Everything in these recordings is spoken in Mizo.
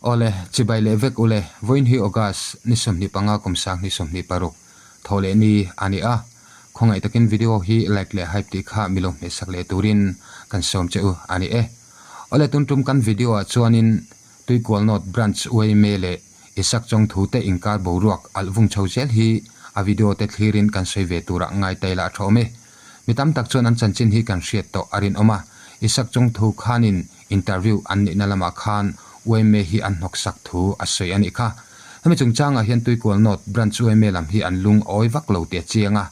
Awle, chibai leh vek ule, vawiin hi August ni 25 kum 2026 thaw leh ni a ni a, khawngaih takin video hi like leh hype tih kha milo hmehsak leh turin kan sawm che u a ni e. Awle tun tum kan video ah chuanin Tuikual North Branch Uaime leh Isak Chawngthu te inkar boruak alh vung chho zel hi a video te thlirin kan sawi ve turah ngai ta ila a tha awm e. Mi tam tak chuan an chanchin hi kan hriat tawh a rinawm a, Isak Chawngthu khanin interview an neihna lamah khan Uaime hi an hnawksak thu a sawi a nih kha. Hemi chungchangah hian Tuikual North Branch Uaime lam hi an lung awi vak lo tih a chiang a,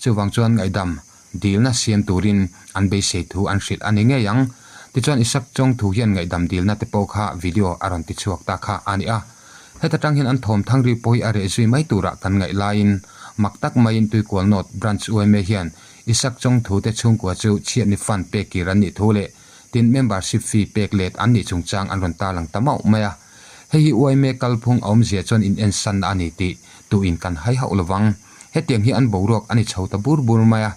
chuvang chuan ngaihdam dilna siam turin an beisei thu an hrilh a ni ngei ang. Tichuan Isak Chawngthu hian ngaihdam dilna te pawh kha video a rawn tichhuak ta kha a ni a. Heta tang hian an thawm thang ri pawh hi a reh zui mai turah kan ngaih laiin mak tak maiin Tuikual North Branch yma hian Isak Chawngthu te chhungkua chu chhiatni fund pek kir an nih thu leh tin membership fee pek let an nih chungchang an rawn tarlang ta mauh mai a. Hei hi yma kalphung a awmzia chuan in ensanna a ni tih tuin kan hai hauh lovang. Hetiang hi an boruak a ni chho ta bur bur mai a,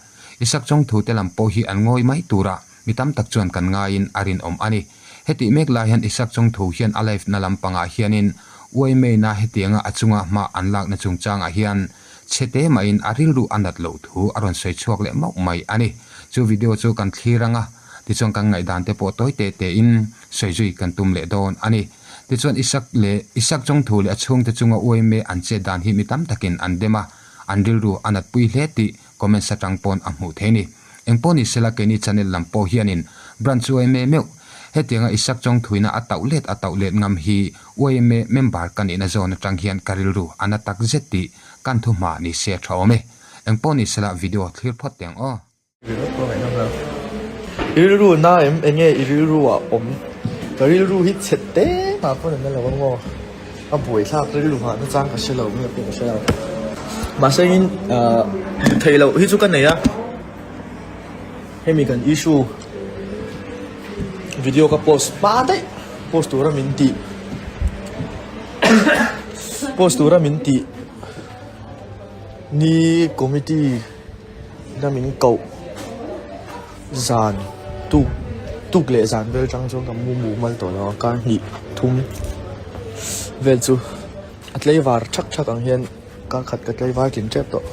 Isak Chawngthu te lam pawh hi an ngawi mai turah mi tam tak chuan kan ngaiin a rinawm a ni. Hetih mek lai hian Isak Chawngthu hian a live na lampangah hianin Uaimei-na hetianga a chunga hma an lakna chungchangah hian chhe te mahin a rilru a nat loh thu a rawn sawi chhuak leh mauh mai a ni. Chu video chu kan thlir ang a, tichuan kan ngaihdan te pawh tawi te tein sawi zui kan tum leh dawn a ni. Tichuan Isak leh Isak Chawngthu leh a chhungte chunga uaime an chet dan hi mi tam takin an dem a, an rilru a natpui hle tih comments atang pawn a hmuh thei a ni. Engpawh ni sela keini channel lam pawh hianin branch uaime meuh hetianga Isak Chawngthuina a tauh let a tauh let ngam hi uaime member ka nihna zawn atang hian ka rilru a na tak zet tih kan thu hma ni se a tha awm e. Engpawh ni sela video thlir phawt teh ang aw. I rilru na em enge i rilru ah awm ka rilru hi chhe te mah pawn an la lo ang aw a buai thlak rilru nghah na chang ka hre lo nge pawh ka hre lo mahse in ah theih loh hi chu ka nei a hemi kan issue video ka post hma daih post tura min tih post tura min tih ni committee. Na min koh zan tuk tuk leh zan vel atang chuan ka mu mumal tawh lo a kar hnih thum vel chu a tlaivar thak thak ang hian kar khat ka tlaivar tlin tep tawh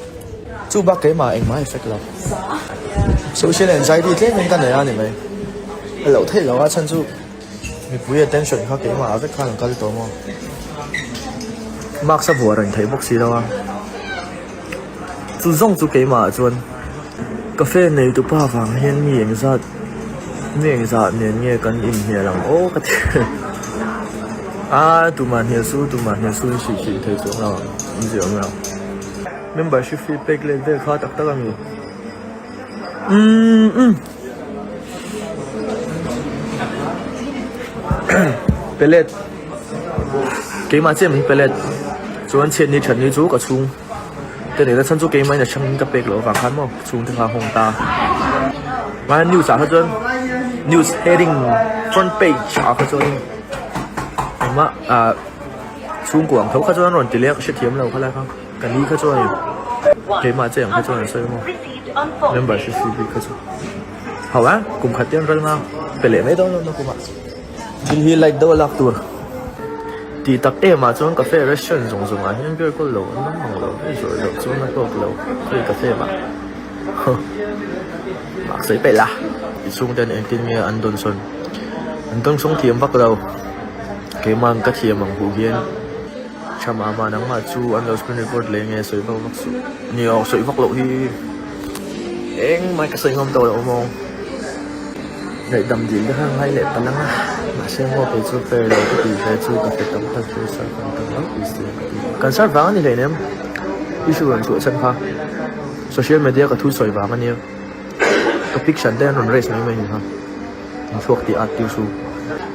chu bak keimah engmah effect lo social anxiety tlem in ka nei a ni mai a loh theih loh a chhan chu mipui attention kha keimah ah vek khan an kal tawh maw mask a vuah reng theih bawk si lo a. Chu zawng chu keimah ah chuan cafe nei tu pa vang hian mi engzat mi engzah nen nge kan inhnial ang aw ka ti a tumah hnial su tumah hnial su in hrih hrih thei chuang lo ang awm zia awm lo membership fee pek let vel kha tak tak a ni umm umm pe let keimah chiah min pe let chuan chhiatni thatni chu ka chhung. Ka nihna chhan chu keimah in a hrang ka pek loh avang khan maw chhungte kha a hawng ta. Mahse news ah kha chuan news heading front page ah kha chuan engmah ah chhungkua ang tho kha chuan an rawn ti leh a ka hrethiam lo kha lai kha ka ni kha chuan keimah che ang kha chuan an sawi maw membership fee bik kha chu ho a kum khat te an ral nga pe leh mai dawn lo na kumah. Thil hi light deuh a lak tur tih tak em ah chuan cafe restaurant zawng zawng ah hian beer kawl lo an awm mang lo hei zawrh loh chuan a hlawk lo hei cafe mah huh mah sawi peih la ti chhung ten engtin nge an dawn sawn an dawn sawng thiam vak lo keimah ka thiam ang huh hian tha mah mah nangmah chu an lo screen record leh nge sawi vak vak suh ni aw sawi vak loh hi engmah ka sawi ngam tawh lo maw. Ngaihdam dil te kha ngai leh palh ang a, mahse maw kei chu fair lo ka tih ve chu ka pe tam tak chu serve ang tam lo tih si ka ti. Kan serve vang a ni hleinem, issue rawn chhuah chhan kha social media ka thu sawi vang a nia, topic hran te an rawn raise mai mai ni kha, in chhuak tih at tir su.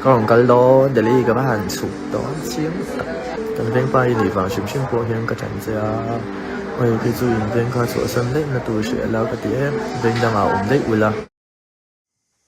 Ka rawn kal dawn Delhi ka va han chhuk dawn chiang tak. Kan vengpa hi nih vang hrim hrim pawh hian ka ṭan che a, hei kei chu in veng kha chhuahsan daih na tur hriat la ka ti em, veng dangah awm daih ula.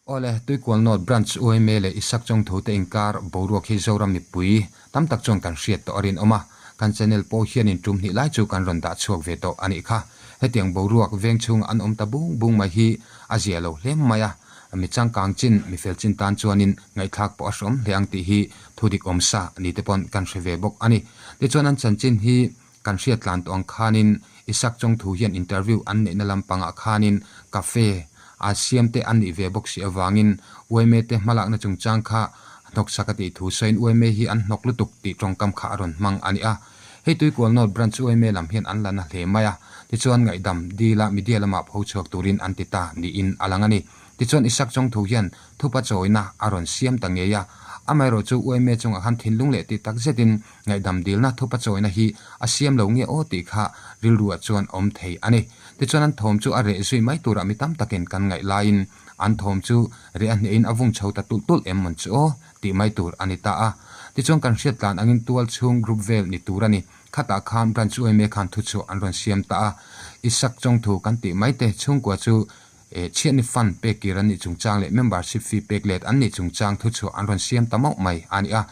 Awle, Tuikual North Branch yma leh Isak Chawngthu te inkar boruak hi Zoram mipui tam tak chuan kan hriat tawh a rinawm a, kan channel pawh hianin tum hnih lai chu kan rawn dah chhuak ve tawh a nih kha. Hetiang boruak veng chhunga an awm ta bung bung mai hi a zia lo hle mai a. Mi changkang chin, mi fel chin tan chuanin ngaihthlak pawh a hreawm hle ang tih hi thu dik awm sa ni te pawn kan hre ve bawk a ni. Tichuan an chanchin hi kan hriat tlan tawh ang khanin Isak Chawngthu hian interview an neihna lampangah khanin cafe a siam te an nih ve bawk si avangin yma te hmalakna chungchang kha hnawksak a tih thu sawiin yma hi an hnawk lutuk tih tawngkam kha a rawn hmang a ni a. Hei Tuikual North Branch yma lam hian an la na hle mai a, tichuan ngaihdam dila media lamah pho chhuak turin an ti ta niin a lang a ni. Tichuan Isak Chawngthu hian thupa chawina a rawn siam ta ngei a, amaherawh chu yma chungah khan thinlung leh tih tak zetin ngaihdam dilna thupa chawina hi a siam lo nge aw tih kha rilruah chuan awm thei a ni. Tichuan an thawm chu a reh zui mai turah mi tam takin kan ngaih laiin an thawm chu reh a hnehin a vung chho ta tulh tulh em mawn chu aw tih mai tur a ni ta a. Tichuan kan hriat tlan angin tual chhung group vel ni tur a ni. Khatah khan branch yma khan thuchhuah an rawn siam ta a. Isak Chawngthu kan tih mai te chhungkua chu Chhiatni fund pek kir an nih chungchang leh membership fee pek let an nih chungchang thuchhuah an rawn siam ta mauh mai a ni a.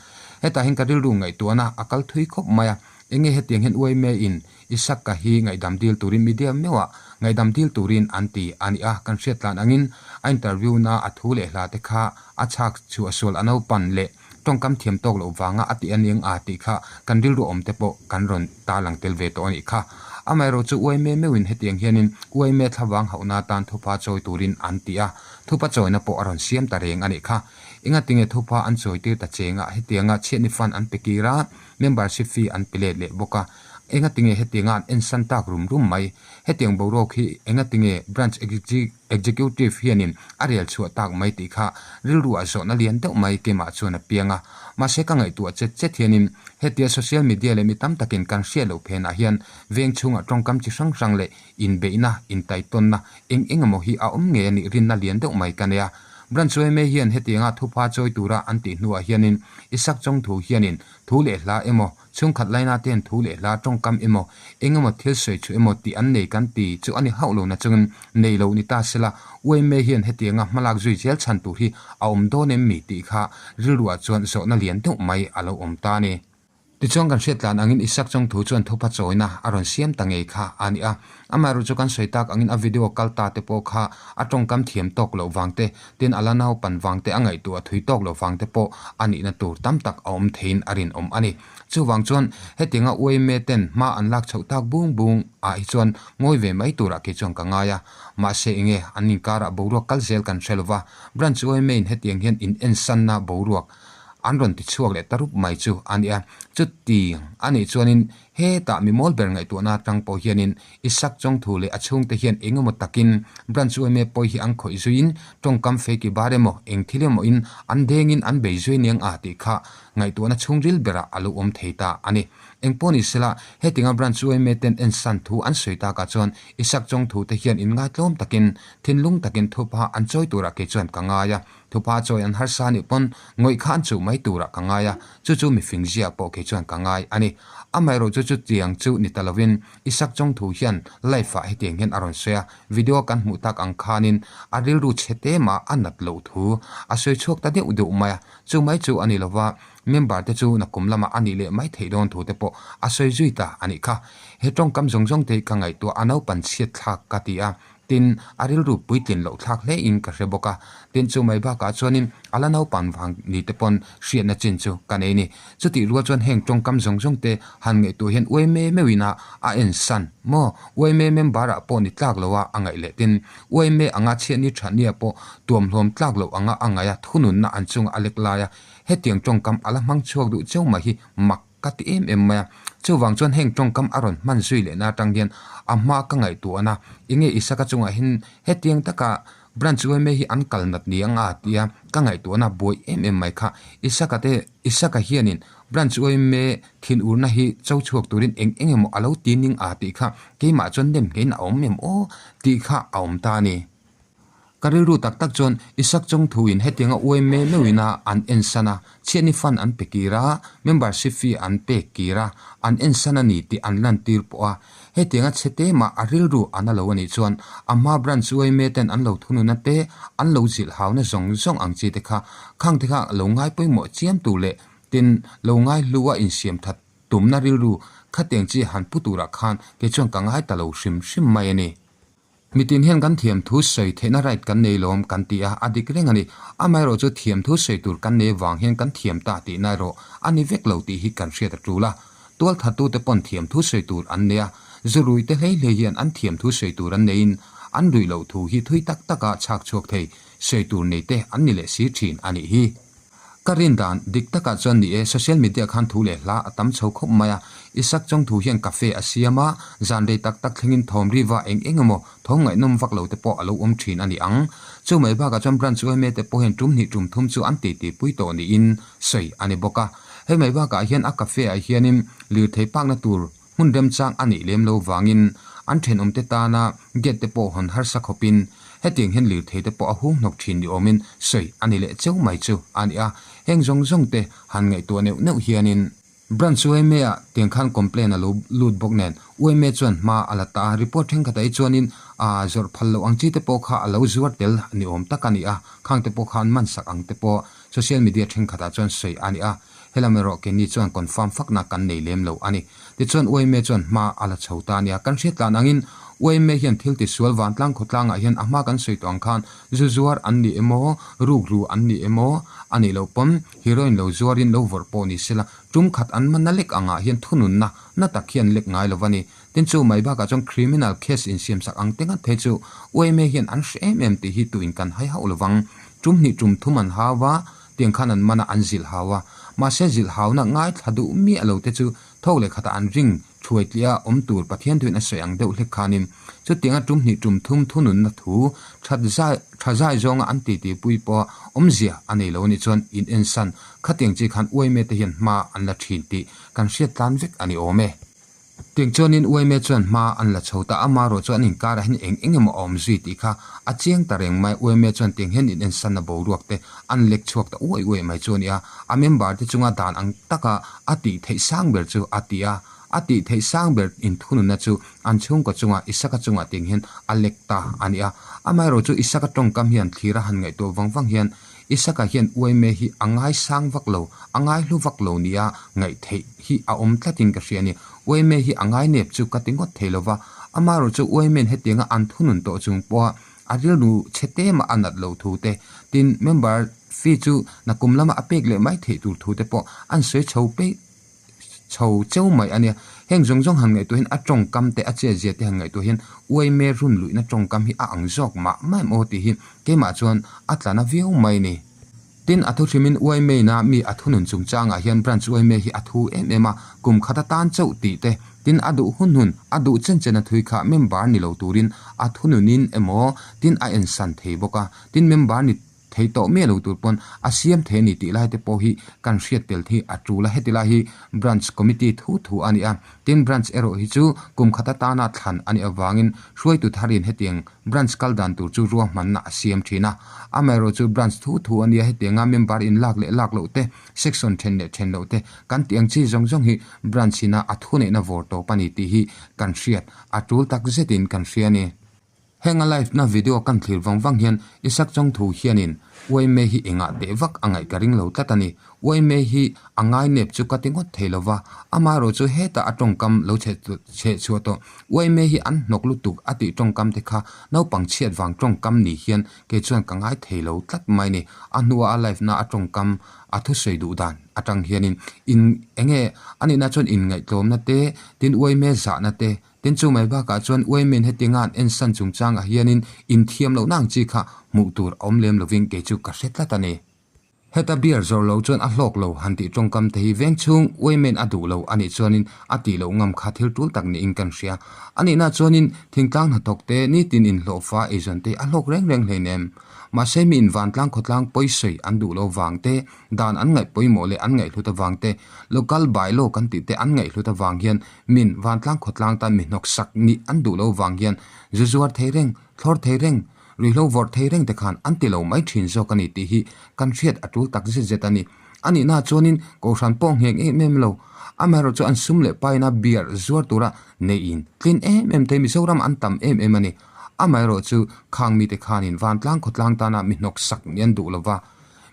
Hetah hian ka rilru ngaihtuahna a kal thui khawp mai a, enge hetiang hian yma in Isaka hi ngaihdam dil turin media meuhah ngaihdam dil turin an ti a ni a, kan hriat tlan angin a interview na a thu leh hla te kha a chhak chhuah sual a naupan leh tawngkam thiam tawk loh vanga a tih a ning a tih kha kan rilru awm te pawh kan rawn tarlang tel ve tawh a nih kha. Amaherawh chu yma meuhin hetiang hianin yma thlavang hauhna atan thupa chawi turin an ti a, thupa chawina pawh a rawn siam ta reng a nih kha. Engatinge thupa an chawi tir ta chenga hetianga chhiatni fund an pe kir a, membership fee an pe let leh bawk a. Engatinge hetianga an ensan tak rum rum mai? Hetiang boruak hi engatinge branch Executive hianin a rel chhuah tak mai tih kha rilru ah zawhna lian deuh mai keimah chuan a piang a. Mahse ka ngaihtuah chet chet hianin hetia social media leh mi tam takin kan hriat loh phenah hian veng chhungah tawngkam chi hrang hrang leh inbeihna, intaitawnna eng eng emaw hi a awm ngei a nih rinna lian deuh mai ka nei a. Branch yma hian hetianga thupha chawi tura an tih hnuah hianin Isak Chawngthu hianin thu leh hla emaw Chhungkhat laina te an thu leh hla tawngkam emaw, eng emaw thil sawi chu emaw tih an nei kan ti chu a ni hauh lo na chungin nei lo ni ta sela, yma hian hetianga hmalak zui zel chhan tur hi a awm dawn em mi tih kha rilruah chuan zawhna lian deuh mai a lo awm ta a ni. Tichuan kan hriat tlan angin Isak Chawngthu chuan thupa chawina a rawn siam ta ngei kha a ni a. Amaherawh chu kan sawi tak angin a video kal ta te pawh kha a tawngkam thiam tawk loh vang te, tin a la naupan vang te, a ngaihtuah thui tawk loh vang te pawh a nihna tur tam tak a awm theiin a rinawm a ni. Chuvang chuan hetianga yma ten hma an lak chhoh tak bung bung ah hi chuan ngawi ve mai turah kei chuan ka ngai a. Mahse enge an inkarah boruak kal zel kan hre lova, branch yma in hetiang hian in ensanna boruak an rawn ti chhuak leh ta rup mai chu a ni a. Chuti a nih chuanin Hetah mi mawl ber ngaihtuahna atang pawh hianin Isak Chawngthu leh a chhungte hian eng emaw takin Branch yma pawi hi an khawih zuiin tawngkam feki bar emaw eng thil emaw in an dengin an bei zui aniang a tih kha ngaihtuahna chhungril berah a lo awm thei ta a ni. Eng pawh ni sela hetinga Branch yma ten ensan thu an sawi takah chuan Isak Chawngthu te hian inngaitlawm takin thinlung takin thupa an chawi turah kei chuan ka ngai a. Thupa chawi an harsa anih pawn ngawih kha an chuh mai turah ka ngai a, chu chu mifing zia pawh kei chuan ka ngai a ni. Amaherawh chu chutiang chu ni ta lovin Isak Chawngthu hian live ah hetiang hian a rawn sawi a, video kan hmuh tak ang khanin a rilru chhe te mah a nat loh thu a sawi chhuak ta deuh deuh mai a, chu mai chu a ni lova member te chu nakum lamah a nih leh mai theih dawn thu te pawh a sawi zui ta a nih kha. He tawngkam zawng zawng te hi ka ngaihtuah a naupan chhiat thlak ka ti a, Tin, a rilru puitlin loh thlak hle in ka hre bawk a. Tin, chu mai bakah chuanin a la naupan vang ni te pawn hriatna chin chu ka nei ni. Chutih rual chuan heng tawngkam zawng zawng te han ngaihtuah hian yma meuhin a a ensan maw? Yma member ah pawh ni tlak lo a a ngaih leh tin, yma anga chhiatni thatnia pawh tuamhlawm tlak loh anga a ngaih a thununna an chunga a lek lai a, hetiang tawngkam a la hmang chhuak duh cheu mai hi mak Ka ti em em mai a, chuvang chuan heng tawngkam a rawn hman zui lehna atang hian a hma ka ngaihtuahna enge Isaka chungah hian hetiang taka branch yma hi an kal nat ni ang a tia ka ngaihtuahna buai em em mai kha Isaka te Isaka hianin branch yma thinurna hi cho chhuak turin eng eng emaw a lo ti ning a tih kha keimah chuan nem ngeiin a awm em aw tih kha a awm ta a ni. Ka rilru tak tak chuan Isak Chawngthuin hetianga yma meuhin a an ensan a, chhiatni fund an pe kir a, membership fee an pek kir a, an ensan a ni tih an lantir pawh a. Hetianga chhe te mah a rilru an a lo a nih chuan a hma branch yma ten an lo thununa te, an lo zilh hauna zawng zawng ang chi te kha khang te kha lo ngai pawimawh chiam tur leh tin lo ngai hlu a insiam that tumna rilru khatiang chi han pu turah khan kei chuan ka ngai ta lo hrim hrim mai a ni. Mitin hian kan thiam thu sawi theihna right kan nei lawm kan ti a, a dik reng a ni. Amaherawhchu thiam thu sawi tur kan nei vang hian kan thiam ta tihna erawh a ni vek lo tih hi kan hriat a tul a. Tualthattute pawn thiam thu sawi tur an nei a, zu ruite hlei hlei hian an thiam thu sawi tur an neiin an ruih loh thu hi thui tak taka chhak chhuak thei sawi tur neite an ni leh si thin a nih hi. Ka rin dan dik takah chuan ni e, social media khan thu leh hla a tam chho khawp mai a, Isak Chawng thu hian cafe a siam a, zan rei tak tak thlengin thawm riva eng eng emaw thawm ngaihnawm vak lo te pawh a lo awm thin a ni ang. Chu mai bakah chuan branch yma te pawh hian tum hnih tum thum chu an titi pui tawh niin sawi a ni bawk a. Hei mai bakah hian a cafe ah hianin lirthei pakna tur hmun remchang a nih lem lo vangin an thenawmte tana gate te pawh hawn harsa khawpin hetiang hian lirthei te pawh a hung hnawk thin ni awmin sawi a ni leh cheu mai chu a ni a. Heng zawng zawng te han ngaihtuah neuh neuh hianin Branch yma ah tiang khan complaint a lo lut bawk nen yma chuan hma a la ta a, report thenkhat ah hi chuanin aa zawrh phal loh ang chi te pawh kha a lo zuar tel ni awm tak a ni a, khang te pawh kha an man sak ang te pawh social media thenkhat ah chuan sawi a ni a. Helam erawh keini chuan confirm fakna kan nei lem lo a ni. Tichuan yma chuan hma a la chho ta a nia. Kan hriat tlan angin yma hian thil tisual vantlang khawtlangah hian a hma kan sawi tawh ang khan zu zuar an ni emaw, rukru an ni emaw a nih loh pawn heroin lo zuarin lo vawrh pawh ni sela tum khat an manna lek angah hian thununna na tak hian lek ngai lo a ni. Tin chu mai bakah chuan criminal case insiamsak ang te ngat phei chu yma hian an hre em em tih hi tuin kan hai hauh lovang. Tum hnih tum thum an hau va, Tiang khan an man a, an zilh hau a. Mahse zilh hauna ngaithla duh miah lo te chu thawk leh khatah an ring thuai tliah a awm tur Pathian thuin a sawi ang deuh hlek khanin chutianga tum hnih tum thum thununna thu that zai tha zai zawnga an titi pui pawha awmzia a nei lo anih chuan in ensan khatiang chi khan uaime te hian hma an la thin tih kan hriat tlan vek a ni awm e. Tiang chuanin uaime chuan hma an la chho ta a, marawh chu an inkarah hian eng eng emaw a awm zui tih kha a chiang ta reng mai. Uaime chuan tiang hian in ensanna boruak te an lek chhuak ta uai uai mai chu a ni a, a member te chunga dan ang taka a tih theih sang ber chu a ti a, a tih theih sang ber inthununna chu an chhungkaw chunga Isaka chungah tiang hian a lek ta a ni a. Amaherawh chu Isaka tawngkam hian thlira han ngaihtuah vang vang hian Isaka hian uaime hi a ngaisang vak lo, a ngaihlu vak lo nia ngaih theih hi a awm tlatin ka hria a ni. Uaime hi a ngainep chu ka ti ngawt thei lo va, amaherawh chu uaimen hetianga an thunun tawh chung pawha a rilru chhe te mah a nat lo thu te, tin member fee chu nakum lama a pek leh mai theih tur thu te pawh an sawi chho peih chho cheu mai a nia. Heng zawng zawng han ngaihtuah hian a tawngkam te a chetzia te han ngaihtuah hian uaime run luihna tawngkam hi a ang zawk mah mah em aw tih hi keimah chuan a tla na viau mai ni. Tin a thu hrimin uaimeina mi a thunun chungchangah hian branch uaime hi a thu em em a, kum khat atan chauh tih te, tin a duh hun hun, a duh chen chen a thui kha member ni lo turin a thununin emaw tin a ensan thei bawk a, tin member ni Thei tawh miah lo tur pawn a siam thei a ni tih lai te pawh hi kan hriat tel hi a tul a, heti lai hi Branch Committee thu thu a ni a, tin Branch erawh hi chu kum khat atana thlan a nih avangin hruaitu tharin hetiang Branch kal dan tur chu ruahmanna a siam thin a, amaherawh chu Branch thu thu a nia hetianga member in lak leh lak loh te, Section then leh then loh te kan tih ang chi zawng zawng hi Branch ina a thuneihna vawr tawp a ni tih hi kan hriat a tul tak zetin kan hria a ni. Heng a live na video kan thlir vang vang hian Isak Chawngthu hianin Uaime hi engah teh vak a ngaih ka ring lo tlat a ni. Uaime hi a ngai nep chu ka ti ngawt thei lo va, amaherawh chu hetah a tawngkam lo chhe chheh chhuah tawh. Uaime hi an hnawk lutuk a tih tawngkam te kha naupang chhiat vang tawngkam ni hian kei chuan ka ngai thei lo tlat mai ni. A hnua a live na a tawngkam a thusawi duh dan atang hianin in enge a nihna chuan inngaihtlawmna te, tin Uaime zahna te, Tin chu mai bakah chuan uaimen heti ngan ensan chungchangah hianin inthiam lohna ang chi kha hmuh tur a awm lem lovin kei chu ka hre tlat a ni. Heta beer zawr lo chuan a hlawk lo han tih tawngkam te hi veng chhung uaimen a duh lo a nih chuanin a tih loh ngam kha thil tul tak niin kan hria. A nihna chuanin thingtlang hnathawk te nitin inhlawhfa eizawn te a hlawk reng reng hleinem. Mahse mi invantlang khawtlang pawisawi an duh lo vang te, dan an ngaih pawimawh leh an ngaihhlut avang te, local bylaw kan tih te an ngaihhlut avang hian Min vantlang khawtlang tan mi hnawk sak nih an duh lo vang hian zu zuar thei reng, thlawr thei reng, ruihhlo vawrh thei reng te khan an ti lo mai thin zawk a ni tih hi kan hriat a tul tak zet zet a ni. A nihna chuanin Kohhran pawh ngheng em em lo. Amaherawh chu an sum leh paina beer zuar tura neihin tlin em em thei Mizoram an tam em em a ni. Amaherawh chu khang mite khanin vantlang khawtlang tana mi hnawk sak nih an duh lo va.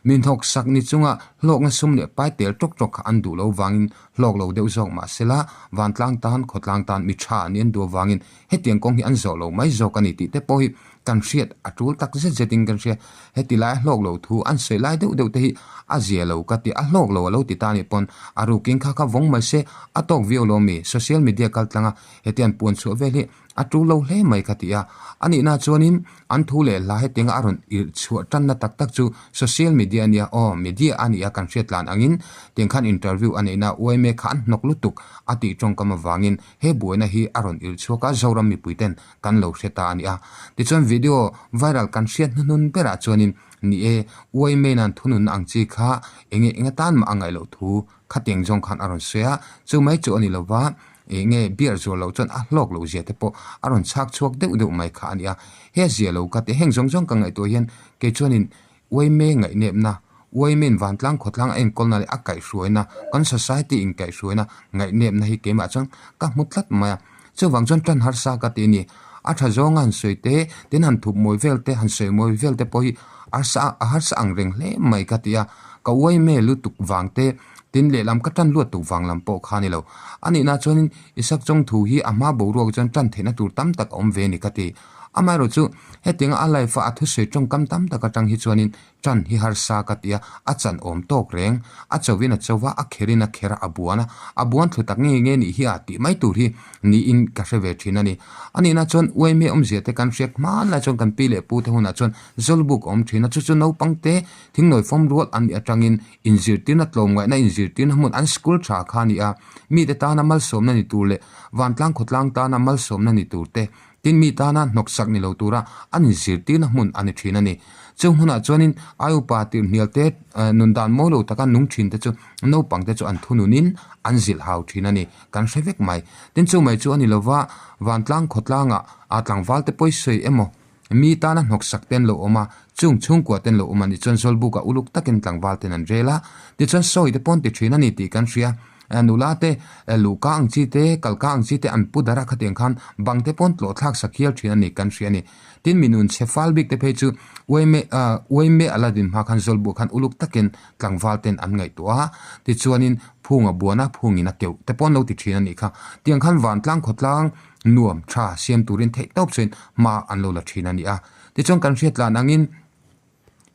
Mi hnawksak ni chunga hlawkna sum leh pai tel tawk tawk kha an duh lo vangin hlawk lo deuh zawk mah sela, vantlang tan, khawtlang tan mi tha ni an duh avangin hetiang kawng hi an zawh lo mai zawk a ni tih te pawh hi kan hriat a tul tak zet zetin kan hria. Heti laia hlawk lo thu an sawi lai deuh deuh te hi a zia lo ka ti, a hlawk lo a lo ti ta anih pawn a rukin kha kha vawng mai se a tawk viau lo mi? Social media kaltlanga hetiang puan chhuah vel hi A tu lo hle mai ka ti a. A nihna chuanin an thu leh hla hetianga a rawn irh chhuah tanna tak tak chu social media a nia aw, media a nia kan hriat tlan angin tiang khan interview a neihna uaime kha an hnawk lutuk a tih tawngkam avangin he buaina hi a rawn irh chhuak a, Zoram mipui ten kan lo hre ta a ni a. Tichuan video viral kan hriat hnuhnun berah chuanin ni e, uaime nan thununna ang chi kha enge eng atan mah a ngaih loh thu Khatiang zawng khan a rawn sawi a, chu mai chu a ni lova, eng nge beer zuar loh chuan a hlawk loh zia te pawh a rawn chhak chhuak deuh deuh mai kha a ni a. He zia lo ka ti, heng zawng zawng ka ngaihtuah hian kei chuanin uaime ngaihnepna, uaimein vantlang khawtlang a enkawlna leh a kaihhruaina, kan society in kaihhruaina ngaihnepna hi keimah chuan ka hmu tlat mai a. Chuvang chuan tan harsa ka ti a ni. A tha zawnga han sawi te, tin han thup mawi vel te, han sawi mawi vel te pawh hi arsa a harsa ang reng hle mai ka ti a. Ka uai me lutuk vang te, tin lehlam ka tan luat tuk vang lam pawh kha a ni lo. A nihna chuanin Isak Chawng thu hi a hma boruak chuan tan theihna tur tam tak a awm ve a ni ka ti. Amaherawhchu hetianga a life a a thusawi tawngkam tam tak atang hi chuanin Chan hi harsa ka ti a, a chan awm tawk reng. A chovin a cho va, a kherin a kher a, a buan a. A buan thlu tak nge nge nih hi a tih mai tur hi niin ka hre ve thin a ni. A nihna chuan uaime awmzia te kan hriat hman lai chuan kan pi leh pu te hunah chuan zawlbuk a awm thin a, chu chu naupang te thingnawi fawm rual an nih atangin inzirtirna tlawmngaihna inzirtirna hmun an school tha kha a ni a. Mite tana malsawmna ni tur leh vantlang khawtlang tana malsawmna ni tur te Tin, mi tana hnawksak ni lo tura an inzirtirna hmun a ni thin a ni. Chung hunah chuanin ai upa tirhnial te, nun dan mawi lo taka nung thin te chu naupang te chu an thununin an zilh hau thin a ni. Kan hre vek mai. Tin, chu mai chu a ni lova, vantlang khawtlangah a tlangval te pawi sawi emaw, mi tana hnawksak te an lo awm a, chung chhungkua te an lo awm a nih chuan Zawlbuka uluk takin tlangval ten an rel a, tichuan sawi te pawh an ti thin a ni tih kan hria. Nula te, luhka ang chi te, kalka ang chi te an pu dar a khatiang khan bang te pawn tlawh thlak sak hial thin a ni kan hria a ni. Tin, mi nun chhe fal bik te phei chu uaime uaime a la din hma khan Zawlbuh khan uluk takin tlangval ten an ngaihtuah a, tichuanin phung a buan a, phungin a keuh te pawn lo ti thin a nih kha. Tiang khan vantlang khawtlang nuam tha siam turin theih tawp chuan hma an lo la thin a ni a. Tichuan kan hriat tlan angin.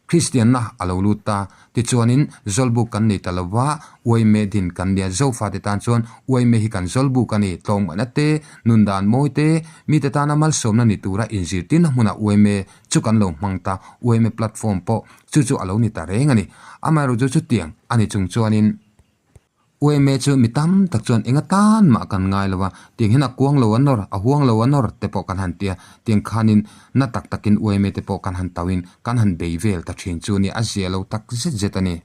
Kristianna a lo lut ta. Tichuanin Zawlbuk kan nei ta lo va, uaime din kan nia. Zofate tan chuan uaime hi kan Zawlbuk a ni. Tlawmngaihna te, nun dan mawi te, mite tana malsawmna ni tura inzirtirna hmunah uaime chu kan lo hmang ta. Uaime platform pawh chu chu a lo ni ta reng a ni. Amaherawhchu chu chutiang a ni chung chuanin. UMA chu mi tam tak chuan eng atan mah kan ngai lo a, tiang hian a kuang lo a nawr, a huang lo a nawr te pawh kan han ti a, tiang khanin na tak takin UMA te pawh kan han tauhin kan han bei vel ta thin chu nia, a zia lo tak zet zet a ni.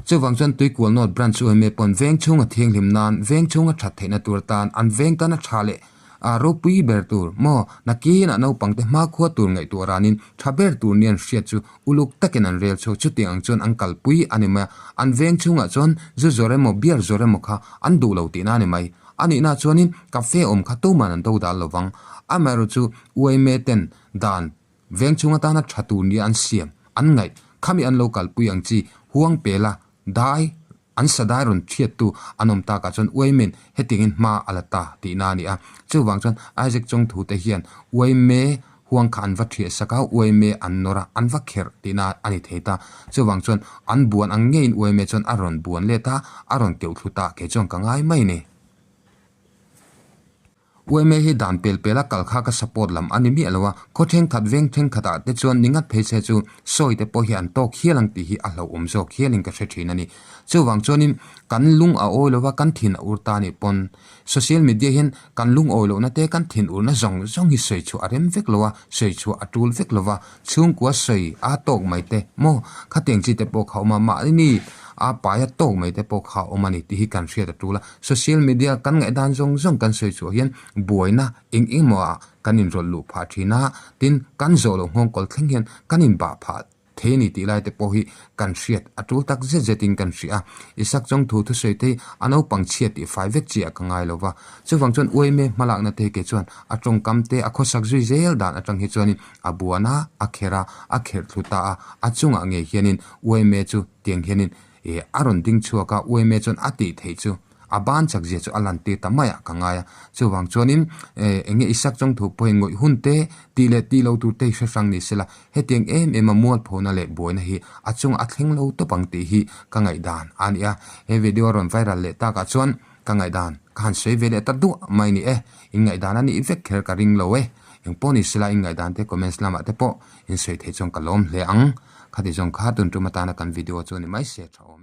Chuvang chuan Tuikual North Branch UMA pawn veng chhunga thianghlim nan, veng chhunga that theihna tur atan an veng tana tha leh A ropui ber tur maw? Nakinah naupangte hmakhua tur ngaihtuah ranin tha ber tur nia an hriat chu uluk takin an rel chhuak. Chutiang ang chuan an kalpui a ni mai a, an veng chhungah chuan zu zawr emaw beer zawr emaw kha an duh lo tihna a ni mai. A nihna chuanin cafe awm kha tuman an do dal lovang. Amaherawhchu uaime ten dan veng chhung atana tha tur nia an siam an ngaih khami an lo kalpui ang chi huang pela dai An sadai rawn thiattu an awm takah chuan Uaime'n hetiangin hma a la ta tihna a ni a. Chuvang chuan Isaac Chawngthu te hian Uaime huang kha an va thiah sak a, Uaime an nawr a, an va kherh tihna a ni thei ta. Chuvang chuan an buan ang ngeiin Uaime chuan a rawn buan let a, a rawn keuh thlu ta kei chuan ka ngai mai a ni. UMA hi dan pel pela kal kha ka support lam a ni miah lo a, khaw thenkhat veng thenkhat ah te chuan ni ngat phei se chu sawi te pawh hi an tawk hial ang tih hi a hlauhawm zawk hialin ka hre thin a ni. Chuvang chuanin kan lung a awi lo va, kan thin a ur ta anih pawn social media hian kan lung awi lohna te kan thin urna zawng zawng hi sawi chhuah a rem vek lo a, sawi chhuah a tul vek lo va, chhungkua sawi a tawk mai te maw khatiang chi te pawh kha awm a, mahni a paia tawk mai te pawh kha awm a ni tih hi kan hriat a tul a. Social media kan ngaihdan zawng zawng kan sawi chhuah hian buaina eng eng emaw ah kan inrawlh luh phah thin a, tin kan zawh loh nghawng kawl thleng hian kan inbah phah. thei a ni tih lai te pawh hi kan hriat a tul tak zet zet in kan hria a. Isak Chawngthu thusawi te hi a naupang chhia tih fai vek chi ah ka ngai lo va. Chuvang chuan uaime hmalakna te hi kei chuan a tawngkam te a khawsak zui zel dan atang hi chuanin a buan a, a kher a, a kherh thlu ta a, a chungah ngei hianin uaime chu tiang hianin eh a rawn ding chhuak a, uaime chuan a tih theih chu a ban chak zia chu a lan tir ta mai ah ka ngai a. Chuvang chuanin eh eng nge Isak Chawngthu pawhin ngawih hun te tih leh tih lo tur te hi hre hrang ni sela, hetiang em em a mualphona leh buaina hi a chungah a thleng lo tawp ang tih hi ka ngaihdan a ni a. He video a rawn viral leh takah chuan Ka ngaihdan ka han sawi ve leh ta duah mai ni e, in ngaihdan a nih vek kher ka ring lo e, engpawh ni sela in ngaihdan te comments lamah te pawh in sawi theih chuan ka lawm hle ang, khati zawng kha tun tum atana kan video chu ni mai se tha awm.